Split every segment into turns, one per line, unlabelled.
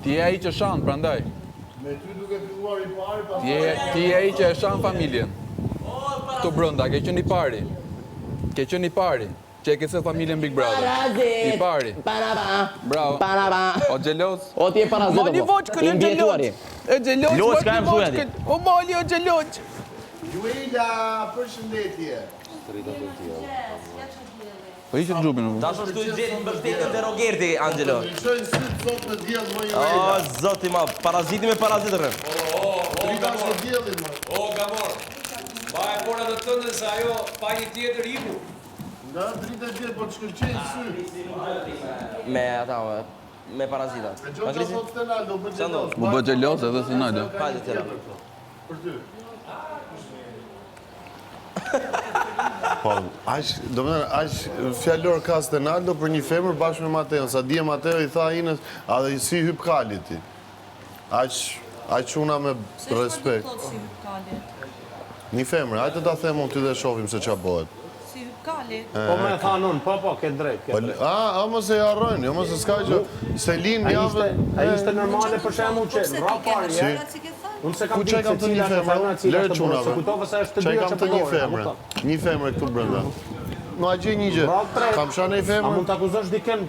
Ti je ai që shan, prandaj.
Me ty duke filluar i pari,
pastaj. Ti je ti je ai që e shan familjen. Këtu brenda ke qenë i pari. Ke qenë i pari që e ke sjell familjen Big Brother. I pari. Bravo. O xheloz.
O ti je parazit
Mali
apo?
voçkël,
I
o xheloz.
mbijetuari.
E xheloz,
Loçka
mali
jam thuaj atje.
voçkël. O mali o xheloz.
Juela, përshëndetje.
Po hiqet xhupin.
Tash është tu gjetë mbështetjen te Rogerti, Angelo.
Po ndryshojnë sytë sot me diell moj Juela.
O zot i madh, paraziti me parazit rrën.
Drita është e diellit moj.
O Gamor. Mbaje fort atë tënden se ajo pa një tjetër iku.
Nga drita e diellit po të shkëlqejnë sytë.
Me ata, me parazita.
E gjo që thotë Stenaldo, bë xheloz.
Mu bë xheloz edhe Stenaldo.
Hajde tjera.
Për ty. Po, aq, domethënë, aq fjalor ka Stenaldo për një femër bashkë me Mateon. Sa dje Mateo i tha Inës, a dhe si hyp kali ti. Aq, aq çuna me respekt.
Si hyp kali?
Një femër, hajde ta them unë ty dhe shofim se ça bëhet.
Si hyp kali?
Po me thanë unë, po, po, ke drejt, ke
po,
drejt.
A, a mos e harrojnë, jo mos e s'ka gjë. Selin
javën... A ishte normale për shembull që ra pari,
Si?
Unë s'e kam
Ku çka
ditë
kam
se
thënë një
cila është
femër?
femra, cila
Lëre
është burrë,
çunave.
se kujtova se është të
Çka i
dyja
kam
që
thënë një
përdoren, a
femre?
kupton?
Një femre këtu brenda. No a gjej një gjë.
Bravo tre.
Kam shanë një
A
femër?
mund të akuzosh dikën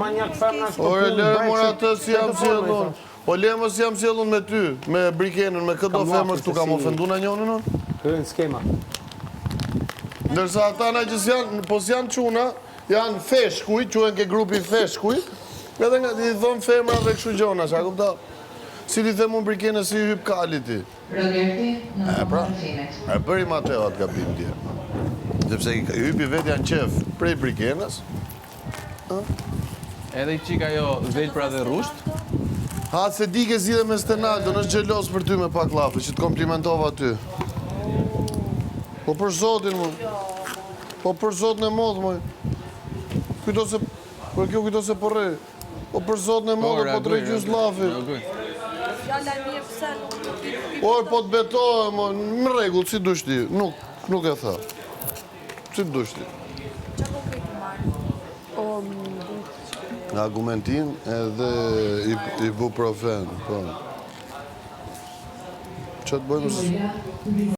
manjak femrash të
Ore
punë,
lëre
brek,
mor
si-
atë si jam
këtë formë,
sjellë
i
unë. Po le mos jam sjellë unë me ty, me Brikenën, me këdo
Kam
femër
llafin
këtu
se
kam
si-
ofendu na njonën unë?
Kryejnë skema.
Ndërsa ata na që s'janë, po s'janë çuna, janë feshkuj, quhen ke grupi feshkuj, edhe nga i thonë femrave kështu gjona, a kupton? Si t'i them unë Brikenës si hyp kali ti?
Rogerti në
E pra,
rrëfimit.
e bëri Mateo atë gabim dje. Sepse i hypi vetja në qef prej Brikenës.
Edhe i çik ajo dhelpra dhe rrusht.
Ha, se di ke zgjidhe me Stenaldon, është xheloz për ty me pak llafe, që të komplimentova ty. Po për zotin, mo. Po për zotin e modh, moj. Kujto se, për kjo kujto se po rre. Po për zotin e modh, po të rre gjysë llafi.
Fjala e mirë pse nuk nuk i nuk i
Por po të betohem, mo, në rregull, si dush ti. Nuk, nuk e tha. Si dush ti.
Çfarë po ke marrë?
Argumentin edhe ibuprofen, po. Që të bëjmë?
Julia.